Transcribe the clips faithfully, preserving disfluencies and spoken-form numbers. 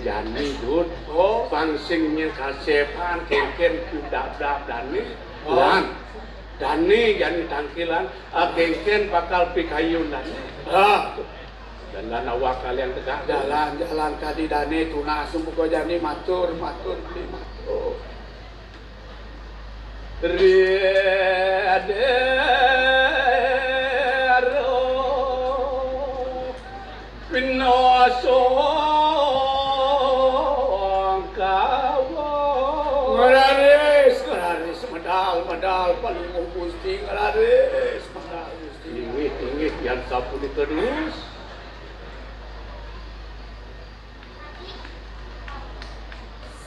Jani, Dut. Oh. Pang sing nyén kasépang kénkén kudap-dap dané. Oh. Lan dané jani tangkilan, ah, kénkén bakal pikayun dané. Ah. Dalan awak kalian tegak. Dalan, dalan kadi dané tunas, buka jani matur, matur, beli matur. Ri adero pinosong kawo. Nglaris, nglaris, medal, medal, Palungguh Gusti, nglaris, medal Gusti. Inggih, inggih, yan sapunika terus.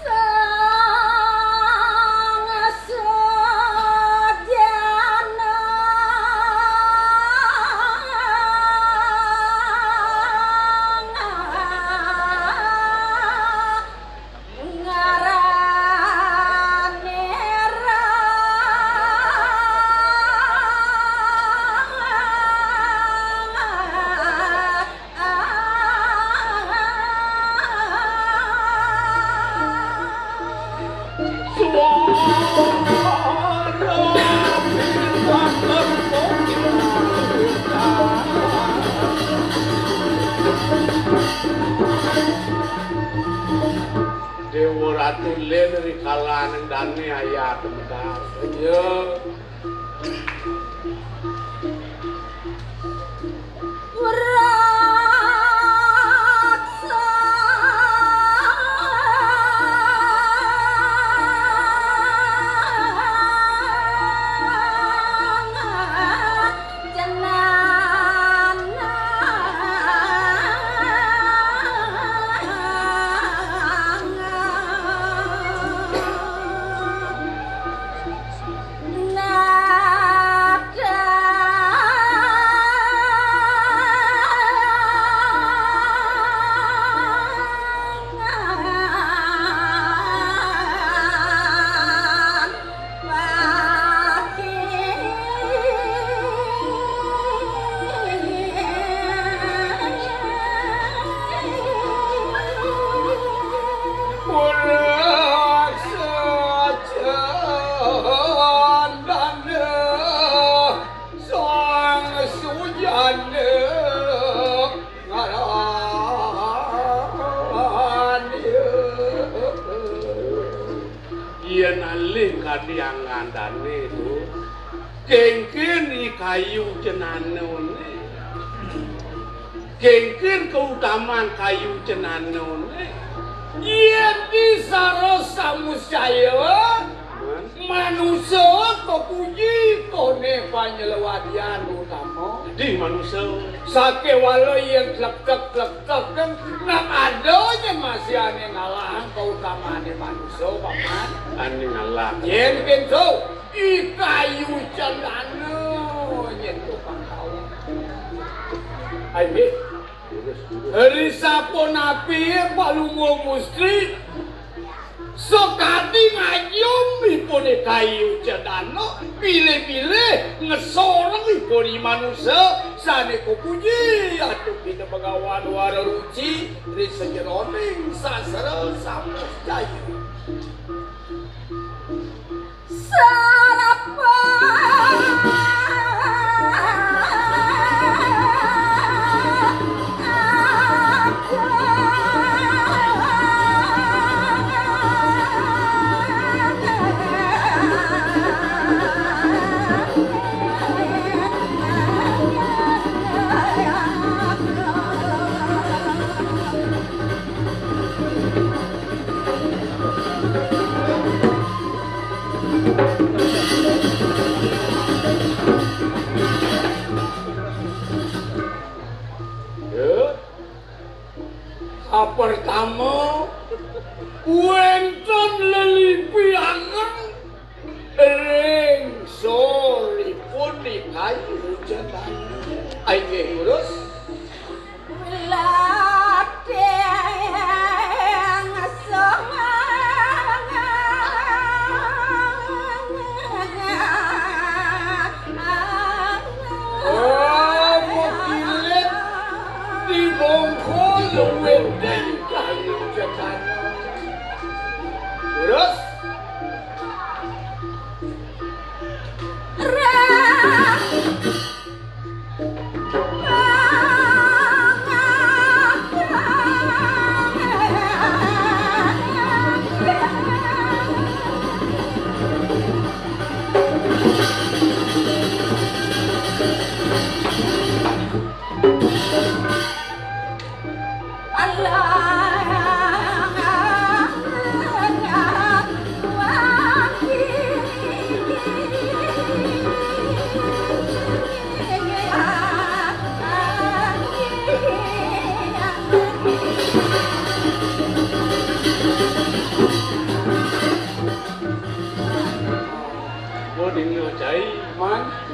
Sang Sujana ngarane ra Déwa Ratu lén ri kalaning dané ayat medal. Iya. Sang Sujana ngarane. Yén alih kadi anggan dané to, kénkén i kayu cenanané. Kénkén kautaman kayu cenanané. Yén di sara samuscaya, manusa kapuji koné panyelewadian utama. Di manusa. Sakéwala yén tlektek-tlektek, nak ada nyén masih ané ngalahang kautamané manusa, Paman. Ané ngalah. Yén kénto, i kayu cendana nyén tukang kaum. Ai, nggih. Ri sapunapi Palungguh Gusti sakadi ngajum ipun i kayu cendana, bilih-bilih ngesorang ipun i manusa sané kapuji antuk Ida Bagawan Wara Ruci ri sajeroning sastra sampun jaya. Sarapa Ya. Sapertama, wénten lelipiangan ring soripun nikayu jendana. Inggih, terus. Wilading song. Oh, mokilit di bongkol luwih tingkah Terus?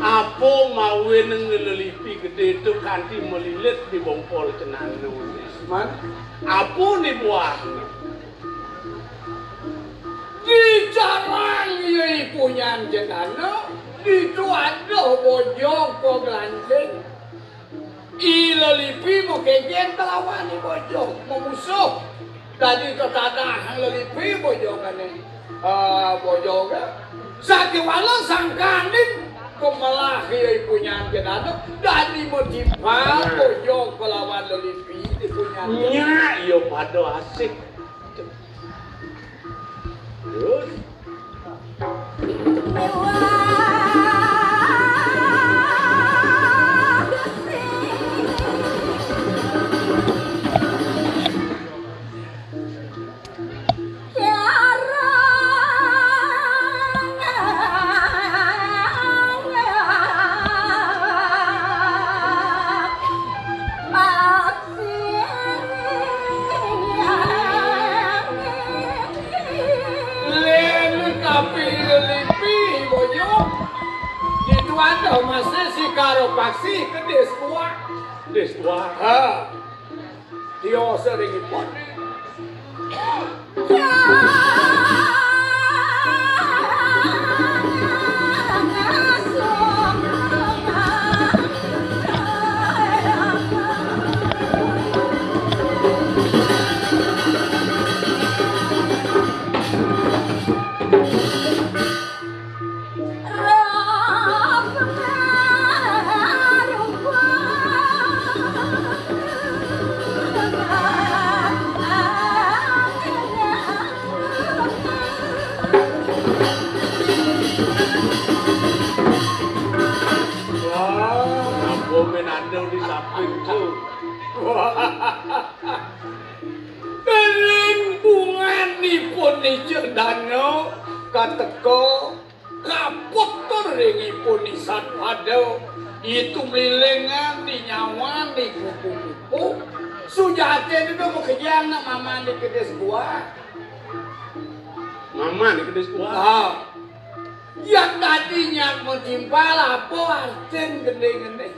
Apa mawinan lelipi gedé to kanti malilit di bongkol cenana, Man? Apa né buahné? Di carang ia I Punyan Cendana, ditu ada bojog paglancing. I lelipi makején kalawan i bojog, mamusuh. Dadi tetadahan lelipi bojogané. Ah, bojogé. Sakéwala sangkaning kamelah ia I Punyan Cendana, dadi matimpal bojog kalawan lelipi I Punyan Cendana. Nya, ia pada asik. Terus? Lén tapi lelipi, bojo. Ditu ada masih si karo paksi kedis tua. Kedis tua. Ha. Tio seringipun. Wah, ampun, men ada di samping tu. Ring bunganipun Ni Cendana kateka, kaputer ring ipun Ni Satpada, itu mlilingan, ni nyawan, ni kupu-kupu. Sujatiné ento makejang nak maman di kedis gua. Maman di kedis gua? Ah. Yang dadi nyak matimpal apa artin gendé-gendé?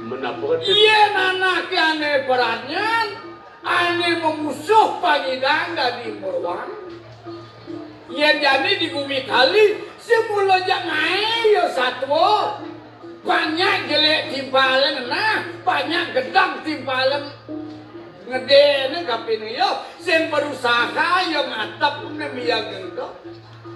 Menapa? Yén anaké ané pradnyan, ané mamusuh panyidang dadi meruang. Yén jani di gumi kali, semula jang aé ya satua. Banyak jelék timpalé ngenah, banyak gedang timpalé ngedéné kapining ya, sing berusaha ya ngatep né miang gengkok.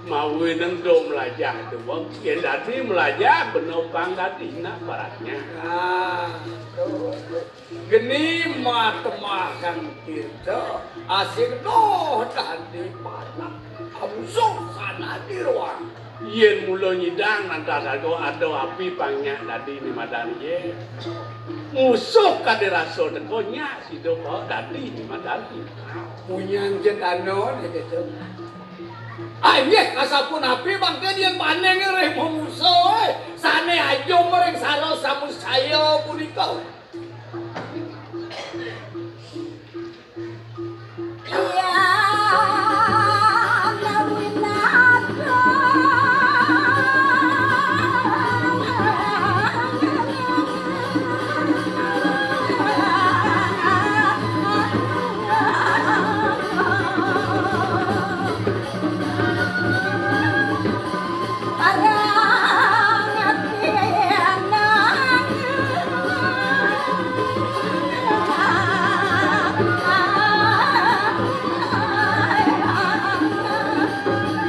Mawinan do melajah doang, yén dadi melajah bena pang dadi nak baratnya. Ah, betul. Geni matemahan kita, asik doh dadi panak. Amusuh sana di ruang. Yén mula nyidang lantas ada, ada api pang nyak dadi ni madan yé. Musuh kadé rasa teka nyak sida ka dadi ni madan. Punyan Cendana ni kita. Ayeh kasapun api bangké dian paning ring mamusuh, eh. Sané ajum ring sara samusaya punika.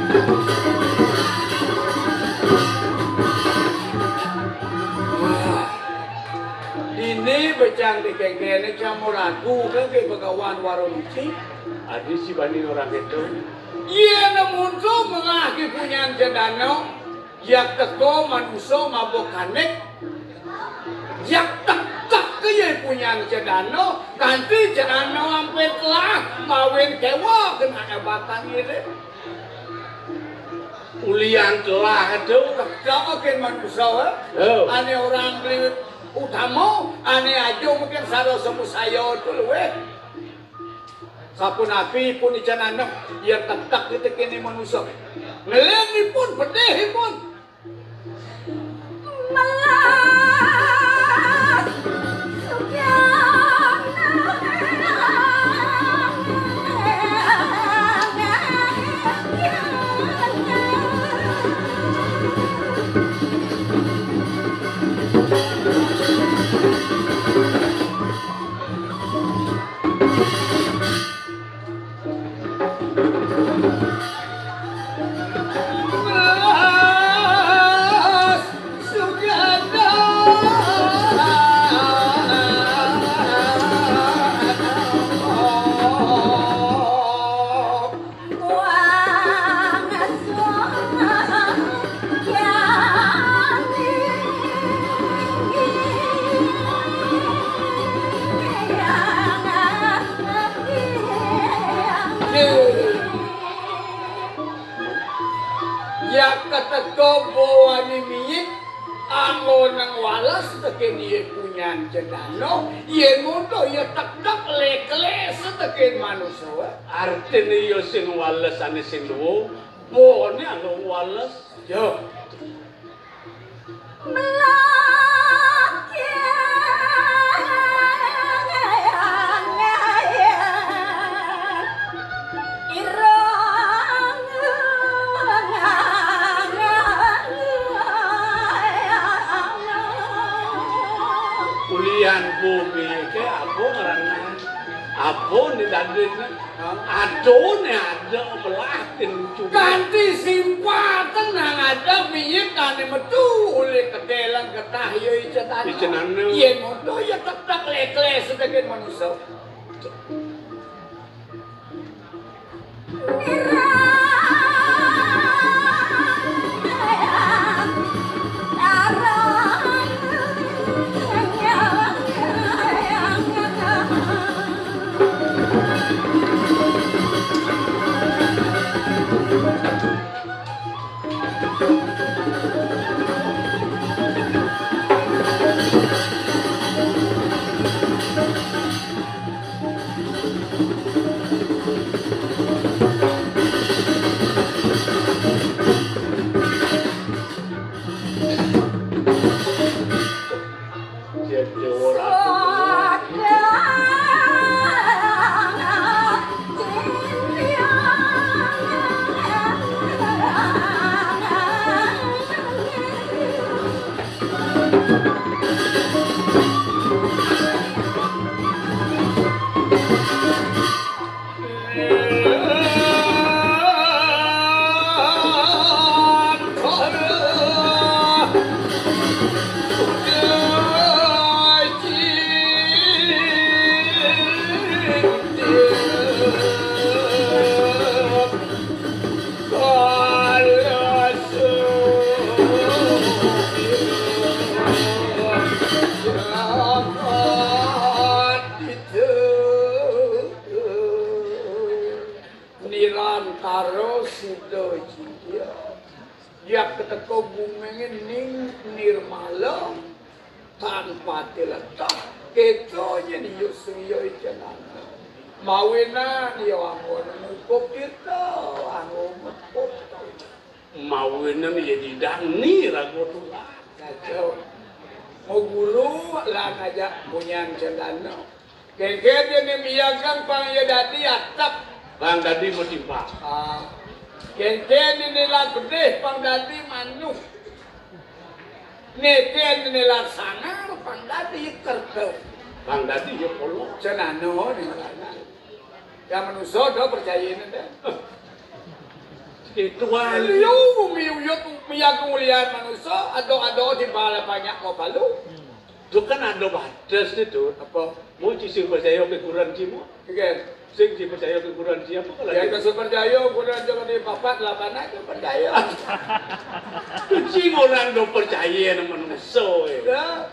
Dini becang di kéngkéné cang maragu ké Bagawan Waronuci. Adi si bani orang itu. Yén muntung mengah ki punyan Cendana, jak teka manusa mabok kanik. Jak tektek ké yé punyan Cendana, kanti Cendana ampé telah mawinan kéweh kena ebatan ngidih. Ulian telah ento. Tektek kén manusa, eh? Oh. Ané orang beli utama, ané aja mungkin sareng sama saya tu luwih. Sapunapi ipun ican anéh, yén tektek ditekéné manusa. Ngelénipun, pedihipun. Melas Sugana. Ya kateka bawané miik, anggonang wales tekén ia punyan Cendana, yén muda ia tektek lék-lék setekén manusa. Artiné ia sing wales ané sing lua, bawané anggon wales. Ya. Ulian bumi ké apa ngranang? Apa né dadiné? Adané ada belah kén cucu. Kanti simpatan nang ada miik ané metu uli kedélan getah ia icenan. Icenan. Yén muda ia tektek lék-lék setekén manusa. Nirantara sida jaya. Yak teka bumingé ning nirmala, tan pati leteh, kéto nyén iya sriya icenana. Mawinan iya anggon ngukup tirta, anggon ngukup. Mawinan iya didang ni raga tulah. Kacau. Mau guru lan ajak punyan Cendana. Kénkén déné miyagang pang iya dadi atep. Pang dadi matimpal. Ah. Kénkén déné lan pedih pang dadi manuk. Nékén déné lan sangar pang dadi kerta. Pang dadi ya polo. Cenano né lan. Ya manusa do percayané dé. Tuan. Liu gumi uyut miyaga mulian manusa, ado-ado di bala banyak mabalu. Tu kan ada batas dia tu. Apa? Mau ci sing percaya ke kuran ci mu? Okey. Sing ci percaya ke kuran ci apa kalau ya, dia? Kasih percaya kuran jangan di papat lapan aja percaya. Ci orang do percaya nama manusa, eh. Ya.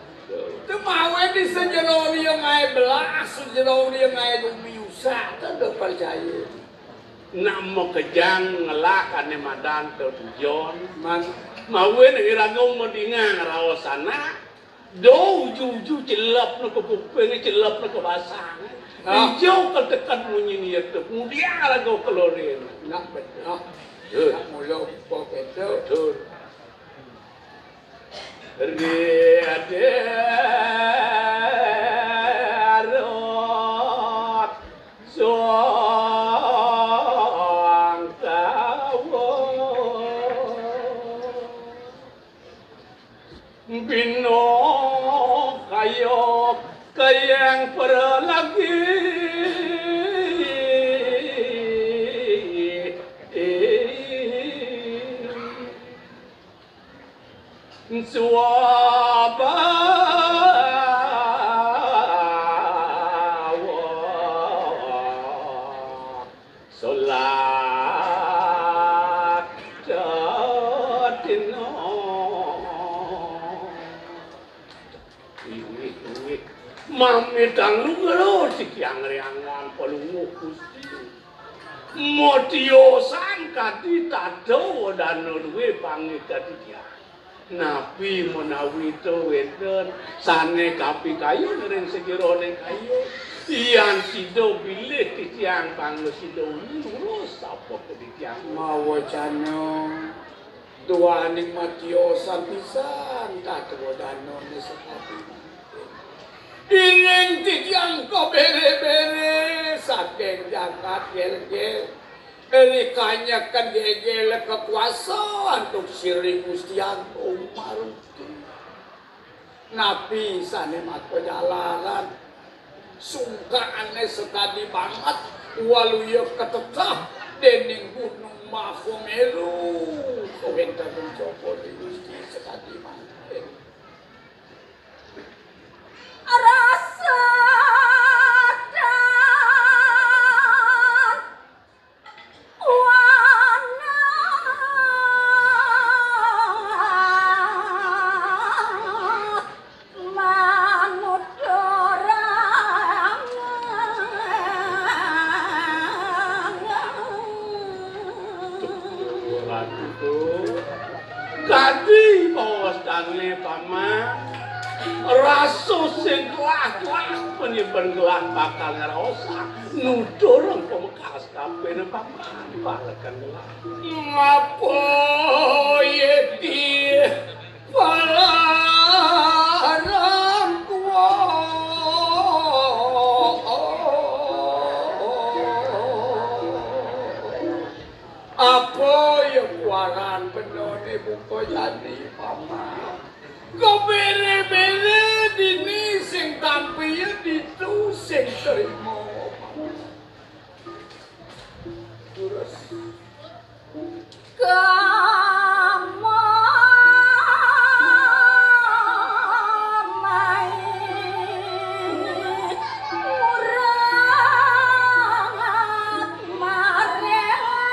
Tu mawe di sejero dia ngai belas, sejero dia ngai gumi usah, tu do percaya. Nak makejang ngelak ane madan ke tujon. Man. Mawe nang iraga medinga ngeraos anak. Do uju-uju celep ne ke kuping, celep ne ke basang. Ah. Ijau ke tekan munyi ni tu. Mudia lagu kelurin. Nak betul. Eh. Nak mula apa betul. Betul. Ri ade arot sangkawa. Bino kayo kayang para lagi. Suabawa solat tetino. Iwih, iwih. Mamitang lu ngero sikiang riangan palungguh Gusti. Matiosan kadi tata dana duwe pangit kadi tiang. Napi menawi to wenten sane kapikayun ring sajeroning kayun? Yan sida bilih titiang pangga sida lurus sapa kadi tiang. Mawacana. Duaning matiosan pisan tata danane sakadi mangkin. Iring titiang kabere-bere saking jagat Gelgel. Eri kanyeken gegel kekuasaan antuk sira Gusti Agung Maruti. Napi sane maka jalaran sungkane sakadi banget waluya katetah dening Gunung Mahameru kawenten Jaba di Gusti sakadi mangkin. Rasa dan Kadi pawastane, Paman, rasa sing kelah-kelah panimpen kelah bakal ngraosa nuturang pamekas. Tapi ne paman balekan gelah. Ngapa yeti palaran kuwa? Apa ya kuaran benone buka jani paman? Kebere-bere dini sing tampi ya ditu sing terima. Terus. Kama mai murah maring.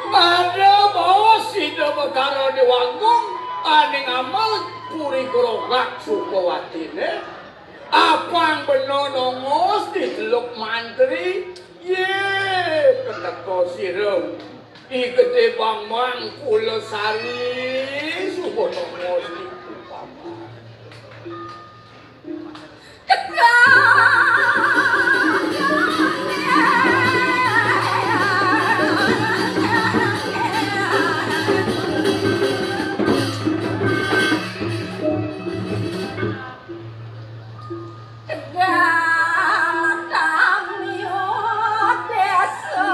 Pada bawa sida Betara Dewanggung aning amal puri grogak Sukawatine. Apang bena nongos di Teluk Mantri, ye, keteka sira. I Gede Bambang Kulasari, suba nongos di Kupama. Teka. Tegal Tamyo Desa.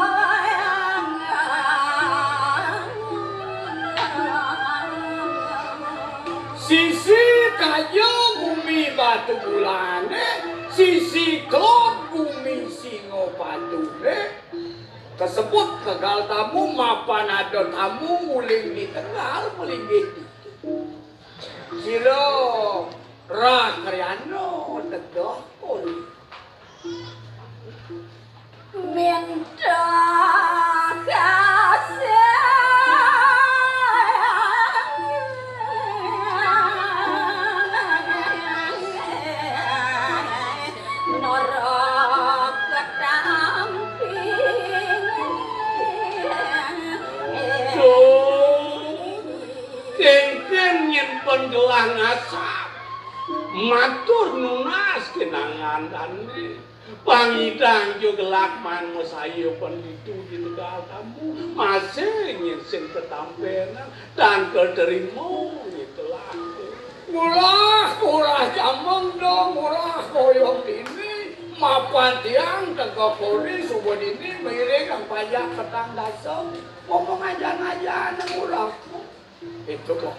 Sisi kayu bumi batu bulane. Sisi kelod bumi Singapatune, kasebut tegal tamu, mapan ada tamu nguling di tegal, malinggih ditu. Sira Rakriana tegal kul. Minta kasih. Norok ketamping. Duh, kengken nyimpen gelah ngasap. Matur nunas kinangan dane. Pangidang jo gelah man masaya penditu di tegal tamu. Masih nyen sing tetampenan. Tan katerima nyekelah. Murah, murah jameng dong, murah koyong dini. Mapan tiang teka kori subuh dini miring ang pajak petang dasa. Ngomong aja-aja murah. Itu kok.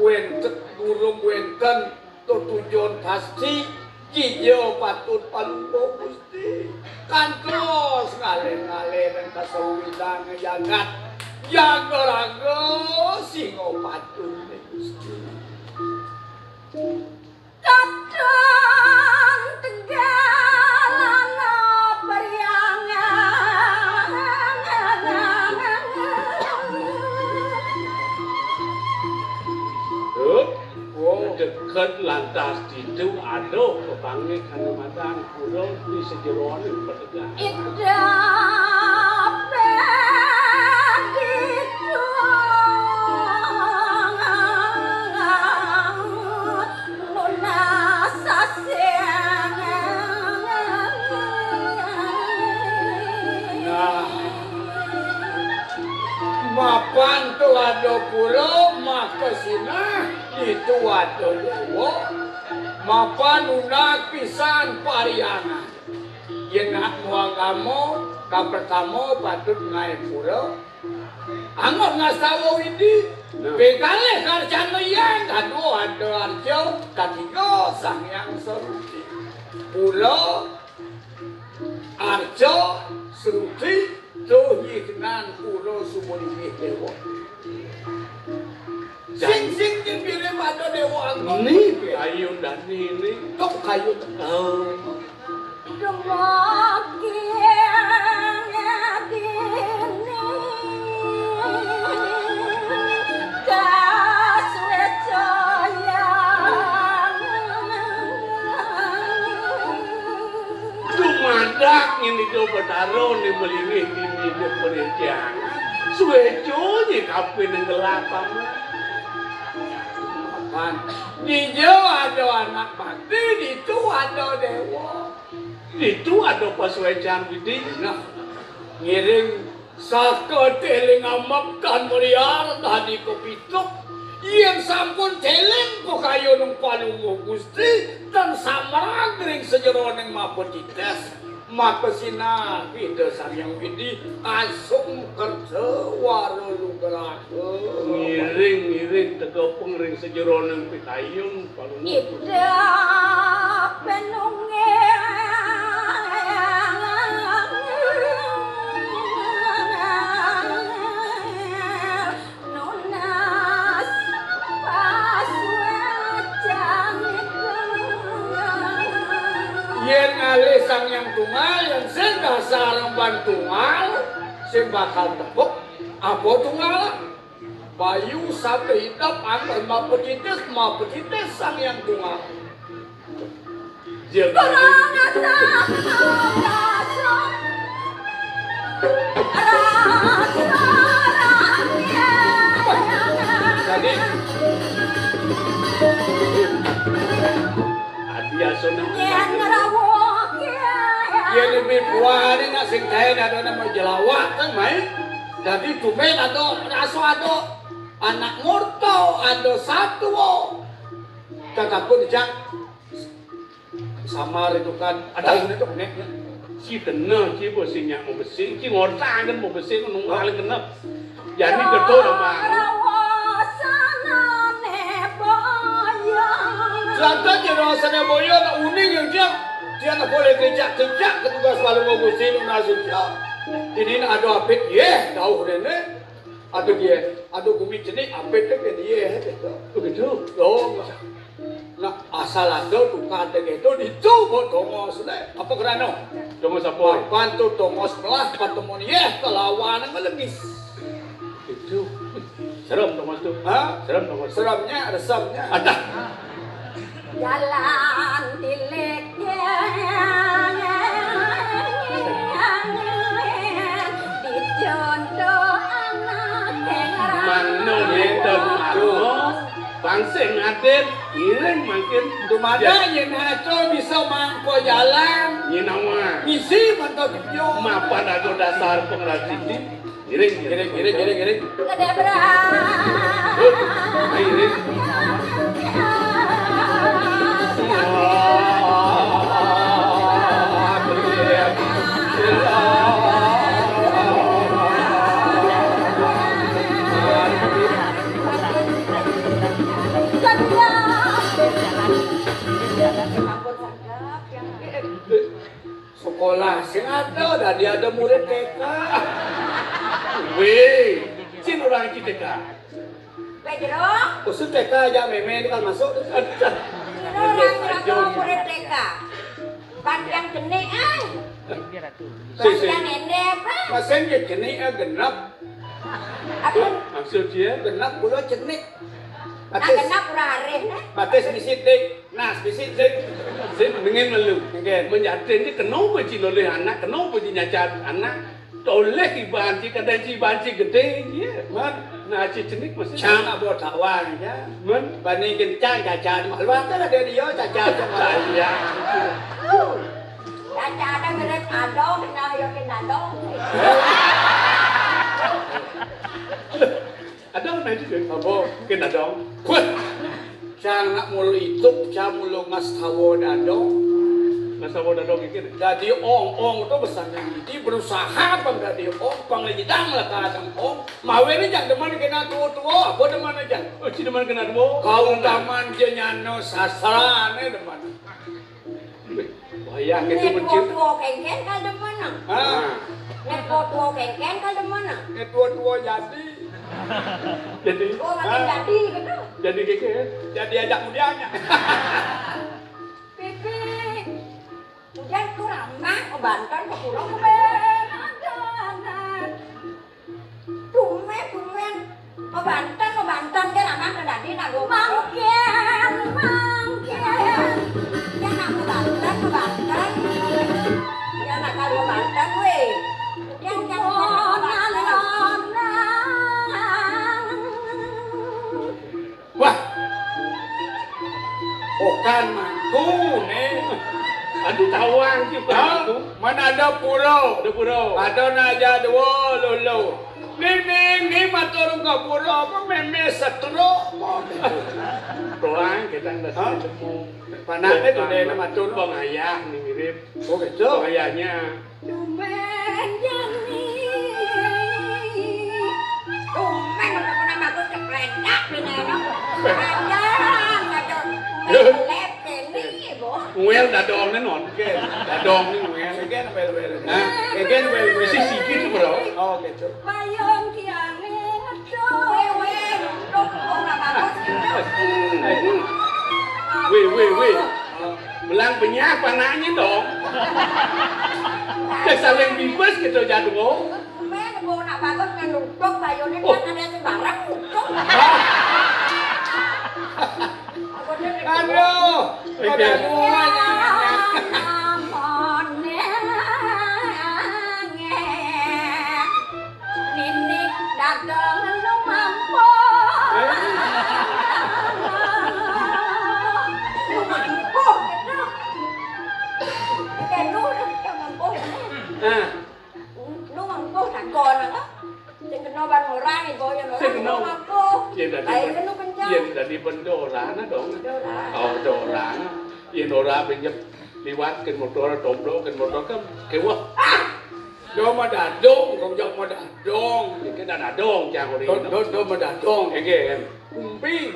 Wenten, durung wenten tetujon pasti, kija patut palungguh Gusti. Kantos ngalih-ngalih ring kasawidang jagat. Jaga raga singa patune Gusti. Kadang tegal ana priangan. Duh, oh, deket lantas ditu ada pepangih kang madan pura di sajeroning petegal. Ida peditu nunas asih. Nah, mapan tu ada pura, maka sinah ditu ada dewa. Mapan nunas pisan pariangan. Yen nak muagama, kapertama patut ngae pura. Anggap ngastawa Widi. Nah. Pekalih karcana yan, aduh, ada arca, katiga Sang Hyang Saruti. Pura, arca, saruti, tuh yiknan pura suba linggih dewa. Sing, sing, sing, pilih pada dewa agung. Ni, kayun dani ni. Tok kayun. Oh. Dumugi dini kaswecayang. Dumadak ngene do Betara ne melinggih dini de perjangan. Sueco nye kape nenggelak paman. Paman, dija ada anak bakti, ditu ada dewa. Ditu ada pasuecan Widi. Nah, ngiring saka teling amek tan meriar dadi kepituk. Yen sampun teling pakayuning Palungguh Gusti, tan samrag ring sajeroning mapetitis, maka sinah Ida Sang Hyang Widi asung kerta wara lugraha. Ngiring-ngiring tegepeng ring sajeroning pikayun. Ida penunggil nunas pasuecan. Yen ngalih Sang Hyang Tunggal, yen sing dasar emban tunggal, sing bakal tepuk, apa tunggal? Bayu sabda idep anggon mapetitis, mapetitis Sang Hyang Tunggal. Jeng. Kurang ajar. Lebih kuat ini nak sing kae ada nama jelawak kan, mai. Dadi tumben ada rasa ada anak murta, ada satwa. Kakak pun jak samar itu kan. Ada ini tuh nek. Ci kena, ci bos ci nyak mau besi, ci ngorta kan mau besi, nunggal kena. Jadi betul, Bang. Rawasanane boyo. Lantas je rawasanane boyo nak uning yang dia, dia nak boleh kejak-kejak ke tugas baru mau besi lu nasib dia. Ini nak ada apit, ye, tahu deh nih. Ada dia, ada gumi jenik apit ke dia, gitu. Begitu. Oh, nah, asal ada tukang tegeh tu ditu buat tongos le. Apa kerana? Tongos apa? Papan tu tongos belah, patemon yeh kelawan ngelengis. Itu. Serem tongos tu. Ha? Serem tongos. Seremnya, resemnya. Ada. Jalan tilik dicontoh anak. Mano nenten mano. Bang sing ngadit, ngiring mangkin. Dumada yen aco bisa mangko jalan. Nyinawa. Misi mantau dipyo. Mapan ago dasar pengrajin. Ngiring, ngiring, ngiring, ngiring, ngiring. Kedabrak. Ngiring. Sekolah sing ada, dadi ada murid T K. Weh, cin orang ci T K. Weh, Jero. Khusus T K aja meme ini kan masuk. Kira orang Jero murid T K. Kan yang jenik, ah. Si, si. Kan yang ende apa? Maksudnya jenik, ah, genep. Apa? Maksud dia? Genep kula jenik. Nah, genep ora arih, nah. Batis misi dik. Nah, misi dik. Sing mendingin melu. Nggih. Menyatin ki kena apa ci nolih anak, kena apa ci nyacat anak. Toleh iban ci kadang ci iban ci gede, iya. Men. Nah, ci jenik mesti. Cang abo tawang, ya. Men. Bani kencang cacat. Malu apa lah dia, dia cacat. Iya. Cacat ada mirip adong, nah, yo kena dong. Ada nanti deh. Apa? Kena dong. Wah. Cang nak mulu itu, cang mulu ngastawa dadong. Ngastawa dadong iki nih. Dadi ong-ong tu besar nanti berusaha bang dadi ong, bang lagi dang lah kadang ong. Mawe ni jangan demen kena tua-tua, apa demen aja? Oh, ci demen kena tua. Kau taman je nyano sastra ni demen. Wayah gitu. Nek mencil. Tua-tua kengken kal demen, ah. Ah. Nek tua-tua kengken kal demen, ah. Nek tua-tua jadi. Jadi. Oh, makin jadi gitu. Jadi kengken. Jadi ajak mudianya. Pipi. Ujan ku ramah, oh, banten ke pulau, ke benadan. Tumben, tumben. Mau banten, mau banten, dia ramah ke dadi, nak gua. Mangkin, mangkin. Ya, nak mau banten, mau banten. Ya, nak kalau mau banten, weh. Ujan, ujan, mau banten. Wah. Bukan mangku, nih. Aduh, tawang sih, Hah? Mangku. Mana ada pura? Ada pura. Ada naja dua lolo. Ning, ning, ning, matur ke pura, apa meme setruk? Tuan, kita nggak Hah? Ketemu. Panaknya tuh, Tuan, dia matur. Bang Ayah, nih mirip. Oh, gitu? Bang Ayahnya. Tumben jani. Tumben udah pernah bagus kepledak ini, no. Panjang aja. Tumben lep ini, Bu. Nguel dadong nih, non. Oke. Dadong nih nguel. Again, well, well. Hah? Again, well, well. Sisi gitu, bro. Oh, gitu. Payung tiangnya ngetuk. Weh, weh, ngetuk. Udah bagus. Weh, weh, weh. Belang benyah panaknya dong. Dia saling bibas gitu jadwal. Men, mau nak bagus kan nutup bayunya kan ada sembarang nutup. Aduh, pada muanya. Ninik dagang lu mampu. Lu mampu, gitu. Oke, lu udah bisa mampu. Kon apa? Sing kena ban ora nih, boyo ora. Sing kena. Apa? Yen dadi, ayo, ben-, kenu kencang. Yen dadi bendorana dong. Bendorana. Oh, bendorana. Yen ora pinjep liwat ken motor, tomblok ken motor kan kewah. Ah! Do madadong, kau jak madadong. Iki dak dadong cang ori. Do, do, do madadong. Iki kan. Kumpi.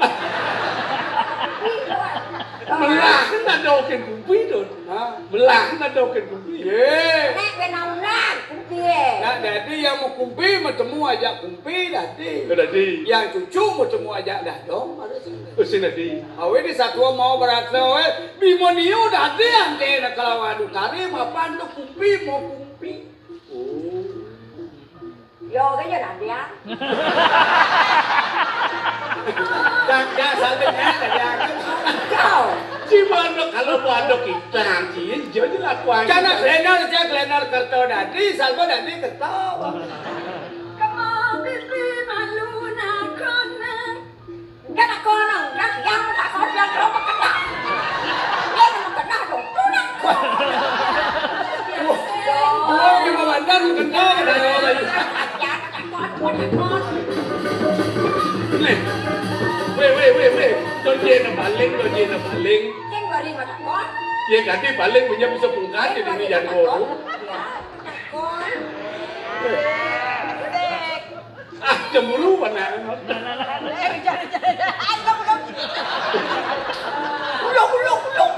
Melah kan dadong ken kumpi tu. Ha? Melah kan dadong ken kumpi. Ye. Nek ben ora kumpi. Nak dadi yang mau kumpi, mau temu ajak kumpi dadi. Dadi. Yang cucu mau temu ajak dadong, harus. Terus dadi. Awe di satu mau berat lo, eh. Bimo niu dadi ante nak kalau adu tari, mapan tu kumpi, mau kumpi. Oh. Yo, kan yo nanti ya. Dak, dak, sampai nya, dak, dak. Kau. Cuma kalau mau ada kita, Ci, jadi lakukan. Karena klener aja, klener kerto dadi, salvo dadi kerto. Kamu pipi malu nak kono. Enggak nak kono, enggak, yang tak kau bilang kau kena. Dia kena kena dong, tu nak kau. Wah, wah, dia mau bandar, kena, kena. Nih. Weh, weh, weh, weh. Doje na paling, doje na paling. Sing bari matakon. Ye, ganti paling punya bisa pungkat, jadi ini jangan bodoh. Ya, matakon. Ah, cemburu mana? Eh, jangan, jangan, jangan. Ayo, belum. Belum, belum, belum.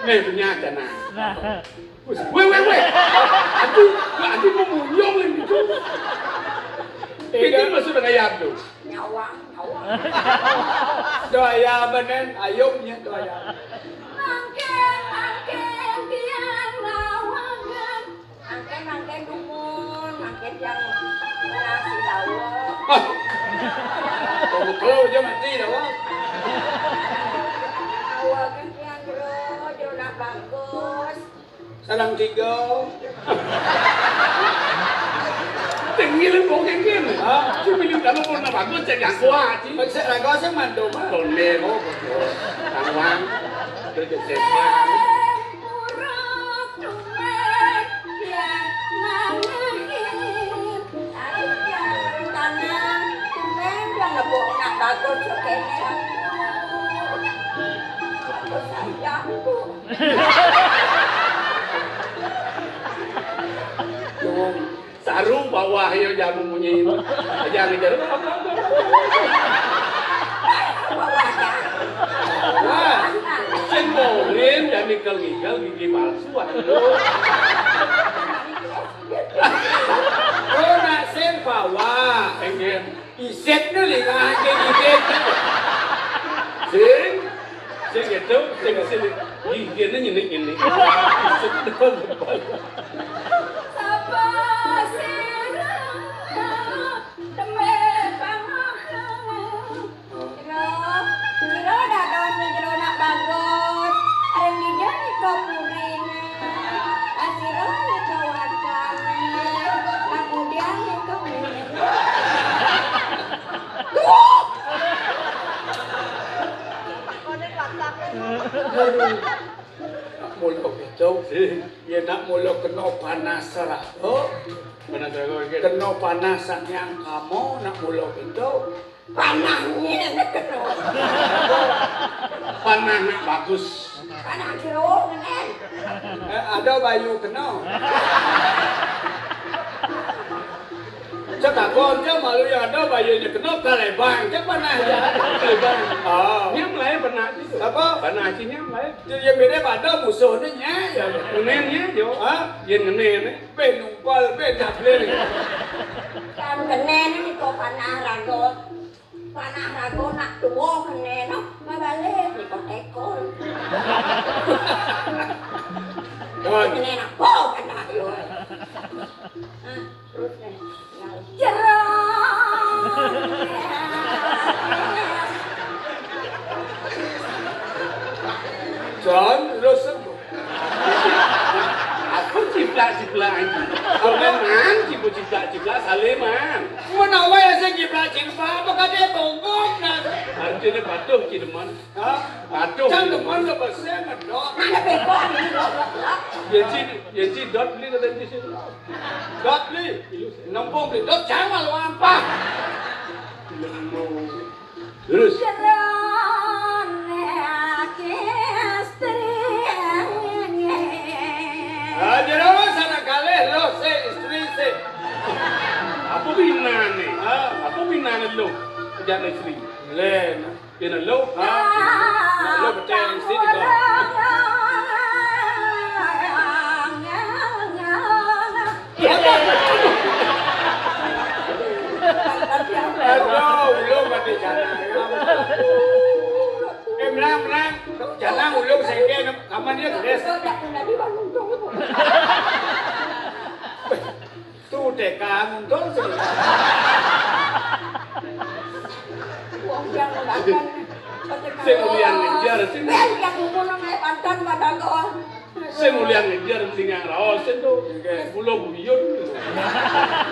Nih, ternyata, nah. Nah. Wes, weh, weh, weh. Aduh, aduh, mau muyong ini tuh. Ini masuk dengan ayam tuh. Nyawa, nyawa. Doa ya, benen, ayamnya doa ya. Mangke, mangke, tiang lawangan. Mangke, mangke, dumun, mangke tiang nasi dawet. Ah. Kalau, kalau aja mati dawet. Awak kan tiang jero, jero nak bagus. Sarang tiga. Tinggi lu mungkin kan? Hah? Cuma bilang kalau mau nak bagus, cek yang kuat, sih. Cek raga sih mantu, mah. Tondel. Oh, betul. Tawang. Itu cek sepan. Saru bawah ya jamu munyi. Aja ngejar. Wah, sing morin dan ngikel-ngikel gigi palsu, aduh. Kau nak sing bawah. Enggak. Iset tu lima aja iset. Sing, sing itu, sing sini. Gigi ni ini, ini. Iset tu. Sapa sira tembe pamakan. Jero, jero dados jero nak bagus. Arep dijadi kapurine. Asira nika watane. Kemudian nika mene. Aduh. Nak mula gitu. Sih. Ya nak mula kena panas raga. Panas raga, gitu. Kena panas sang yang kamu nak mula gitu. Panahnya nak kena. Panah nak bagus. Panah jeruk, kan? Eh, ada bayu kena. Cek aku, cek malu yang ada bayunya kena, kalebang, cek panah ya. Kalebang. Oh. Dia mulai pernah itu. Apa? Pernah acinya mulai. Dia beda pada musuhnya, ya. Ngenennya, jo. Hah? Dia ngenen, eh. Ben umpal, ben nyablin. Kan ngenen ini kok panah raga. Panah raga nak tuwa ngenen, no. Mabalik, ini kok tekol. Kan. Ngenen apa panah yo? Hah? Terus nih. Jero. Jan, terus sembuh. Aku sih Ciplak-ciplak anjing. Sampeyan man, ciplak-ciplak, saleman. Menawa ya sing ciplak-ciplak, apa kadhe tongkok, nah? Artine patuh, cideman. Hah? Patuh. Cang demen lho, bos, saya ngedot. Mana bego, ini goblok. Ya, ci, ya, ci, dot beli kata di sini. Dot beli. Nempung beli dot, jangan malu apa. Terus. Jerone istri. Ah, jero sana kalih lho, sik istri sik. Apa binane? Ah. Apa binane lho? Jangan istri. Len. Kena lho. Ah, nak lho betul istri juga. Aduh, ulung mati jana. Eh, menang, menang. Jana ulung sengke, kaman dia gedes. Tuh, T K nguntul sih. Wong yang makan. Sing ulian ngejar, sing. Weh, yang ngomong nang pantan pada kau. Sing mulia ngejar, sing yang raos itu. Nggih. Kula buyut.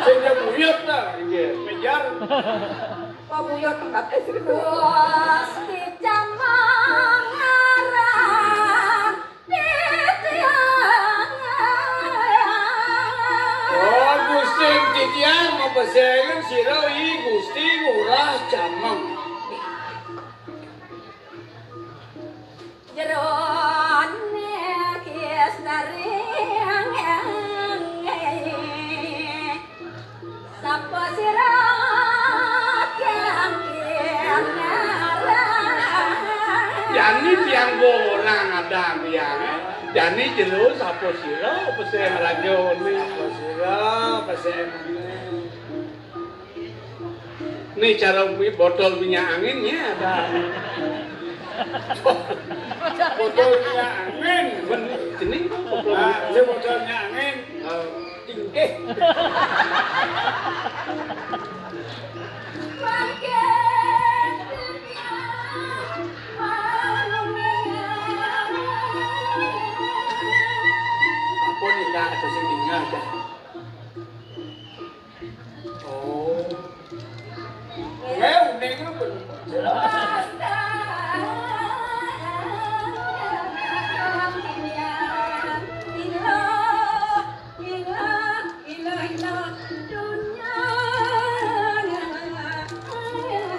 Sing dia buyut ta? Nggih. Ngejar. Kok buyut tempate sing Gusti Camang aran titiang. Oh, Gusti titiang, mapesengan sira i Gusti Ngurah Camang. Jerone kis dari sapa sira kang kinara. Jani tiang gorang adang tiang. Jani jero sapa sira apa sing rajane? Sapa sira apa sing Nih cara mi-, botol minyak angin ya ada. Botol minyak angin. Bener, jenis botol minyak angin. Ah, ini botol minyak angin. Eh, tingkih. Apa nih, Kak? Ada sing tinggal, Kak? Oh. Eh, uning lu belum.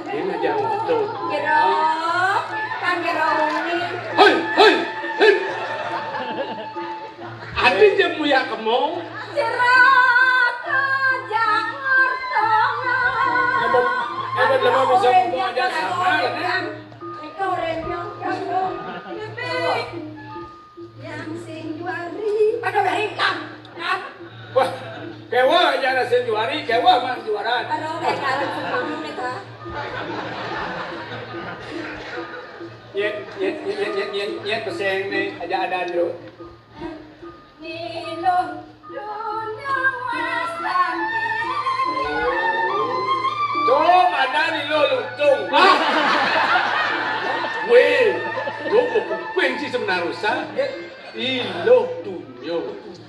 Ini aja untuk. Jero, kan jero uning. Hei, hei, hei. Ati jemu ya kemo. Sira kejak ngertono. Hebat, hebat lemah bisa ngomong aja sama, ya, Nek. Nika ora nyong, nyong. Pipi. Yang sing juari. Aduh, dari kang. Kang. Wah, kewa aja ada sing juari, kewa mang juara. Aduh, kayak kalian semua nih, Kak. Nyet, nyet, nyet, peseng nih, aja ada dulu. Tuh, ada di lo lutung. Ah! Weh, lo kok kuping sih sebenarnya rusak. Ilo tunyo.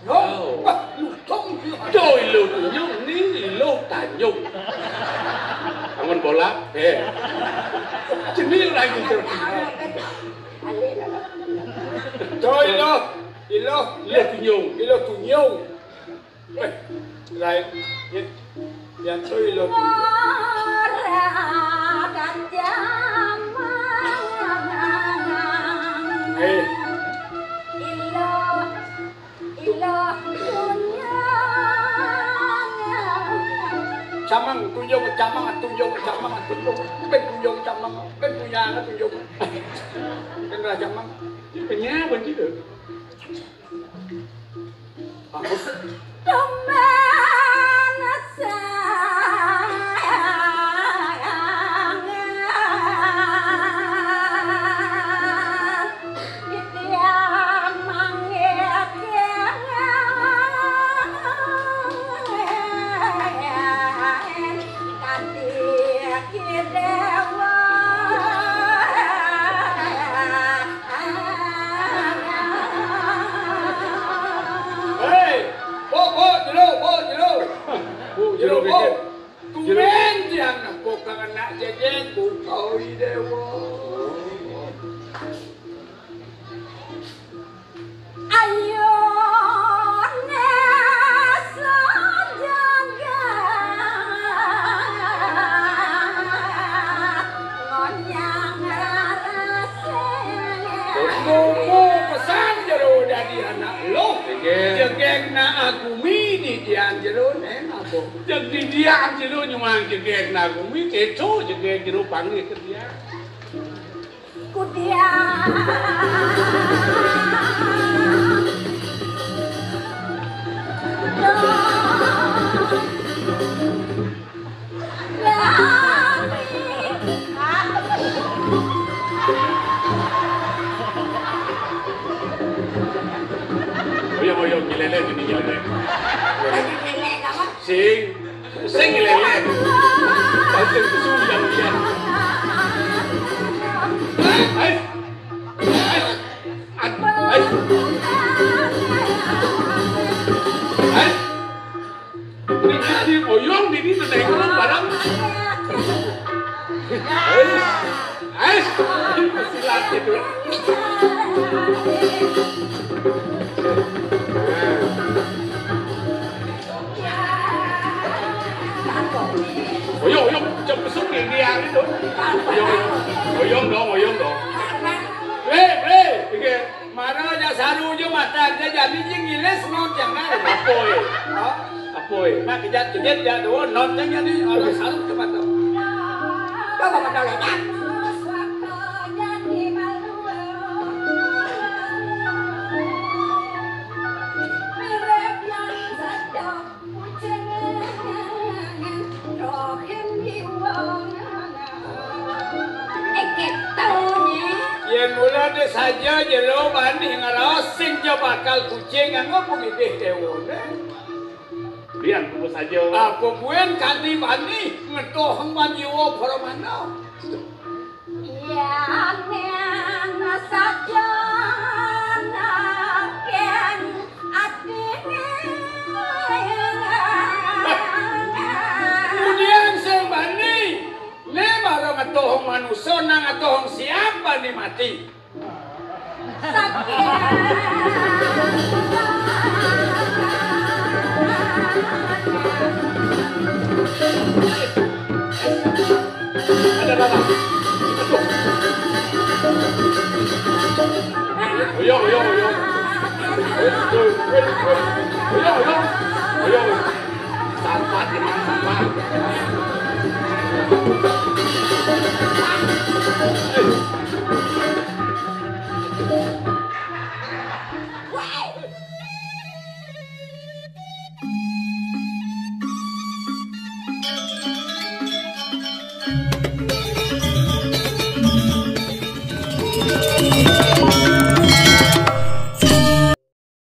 Yo, oh. Wah, lutung. Yo, ilo tunyo, ni ilo tanyong. Bangun bola, eh. Jenis lagi terus. Tuh, ilo. Ilo, ilo tunyung, ilo tunyung. Eh, lain. Ya, ya, tuh ilo tunyung. Eh. Ilo, ilo tunyung. Camang, tunyung, camang, tunyung, camang, tunyung. Ben tunyung, camang, ben tunyung, tunyung. Ben lah camang. Ini penyawa gitu. Tumben sayang titiang manggih kanthi kidewa. Hei! Jero, jero, tumbén tiang nepuk kang anak jegég, Bukawi Déwa. Ayo, né sajagat ngonyang rasé. Komo pesan jero dadi anak luh. Jegégna agumi didian jero, né mabok. Jeg didian jero nyuang jegégna agumi, kéto jegég jero panggih ka dian. Kudian. Oyong, oyong, nyeleleh gini, nyeleleh. Sing. Sing lélé. Pancing kesu yang dia. Ais. Ais. Ais. Ais. Ini di boyong, ini tenang barang. Ais. Ais. Silat gitu. Oyong, oyong, cepet suk ini hari tuh. Oyong, oyong. Oyong dong, oyong dong. Bre, bre, iki. Mara aja saru aja mata aja jadi jing ngilis non jangan. Apa ya? Hah? Apa ya? Nah, kejat kejat ya dua non jangan jadi ada saru aja mata. Coba mata lekat. Yén mula dé saja jero bani ngaraos sing ja bakal kucing nganggo pamidih déwané. Bian kudu saja. Apa buin kadi bani ngetohang ban jiwa pramana. Yangin sajan akin atiné. Kemudian sing bani, né mara ngetohong manusa nang ngetohong siap bani mati. Sakit. Ada apa? Aduh. Ayo, ayo, ayo. Ayo, ayo, ayo. Ayo, ayo. Ayo. Sampah, ini sampah.